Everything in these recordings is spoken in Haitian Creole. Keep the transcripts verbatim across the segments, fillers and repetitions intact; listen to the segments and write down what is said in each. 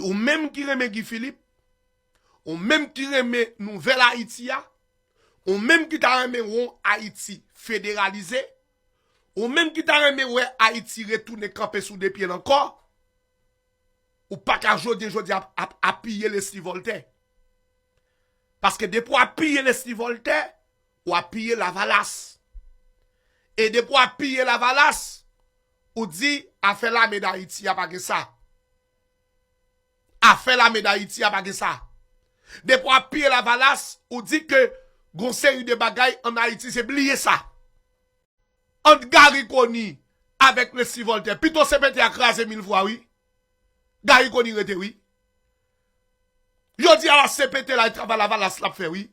Ou menm ki renmen Guy Philippe, ou menm ki renmen nouvèl Ayiti a, ou menm ki ta renmen yon Ayiti federalize, ou menm ki ta renmen wè Ayiti retounen kanpe sou de pye l ankò, ou pa ka jodi jodi ap, ap apiye Leslie Voltaire. Paske depi w apiye Leslie Voltaire, w apiye Lavalas. E depi w apiye Lavalas, ou di afè lame Dayiti a pa gen sa. Afè lame Dayiti a pa gen sa. Depi w apiye Lavalas, ou di ke gon seri de bagay ann Ayiti se bliye sa. Ant Garry Conille avèk Leslie Voltaire, pito C P T a kraze mil fwa wi. Garry Conille rete wi. Jodi a la C P T la e travay Lavalas l ap fè wi.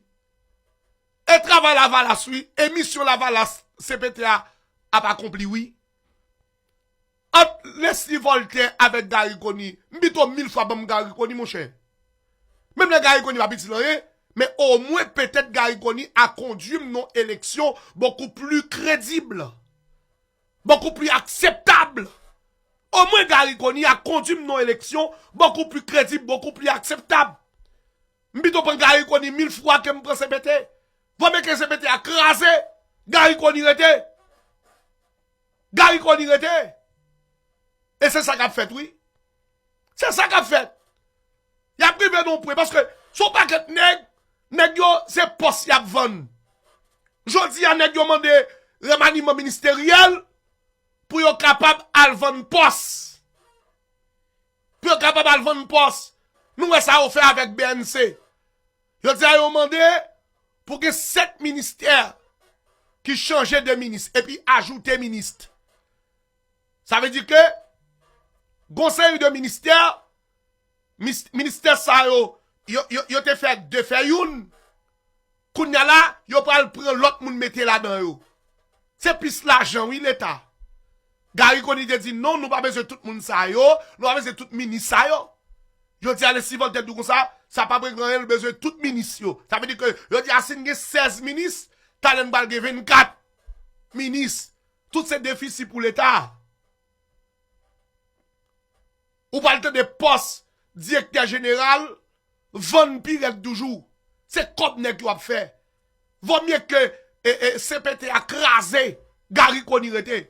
E travay Lavalas wi, e misyon Lavalas C P T a ap akonpli wi. Ant Leslie Voltaire avèk Garry Conille, m pito mil fwa ban m Garry Conille monchè. Menm lè Garry Conille pa pitit anyen, men omwen petèt Garry Conille a kondui m nan eleksyon beaucoup plus crédible, beaucoup plus acceptable. Omwen Garry Conille a kondui m nan eleksyon beaucoup plus crédible, beaucoup plus acceptable. M pito pran Garry Conille mil fwa ke m pran C P T. Vòmye ke C P T a kraze, Garry Conille rete. Garry Conille rete. E se sa k ap fèt wi. Se sa k ap fèt. Y ap rive nan yon pwen paske se yon pakèt nèg, nèg yo se pòs y ap vann. Jodi a nèg yo mande remaniman ministeryèl pou yo kapab al vann pòs. Pou yo kapab al vann pòs. Nou wè sa yo fè avèk B N C. Jodi a yo mande pou gen sèt ministè ki chanje de minis epi ajoute minis. Sa vle di ke gon seri de ministè, mis- ministè sa yo, yo, yo, yo te fè de fè youn. Kounye a la, yo pral pran lòt moun mete ladan yo. Se plis lajan wi Leta. Garry Conille te di non, nou pa bezwen tout moun sa yo, nou pa bezwen tout minis sa yo. Jodi a Leslie Voltaire di w konsa, sa p ap regle anyen, l bezwen tout minis yo. Sa vle di ke jodi a si n gen sèz minis, talè n pral gen vennkat minis. Tout se defisi pou Leta. Ou pral tande pòs direktè jeneral vann pi rèd toujou. Se kòb nèg yo ap fè. Vòmye ke e, e, C P T a kraze, Garry Conille rete.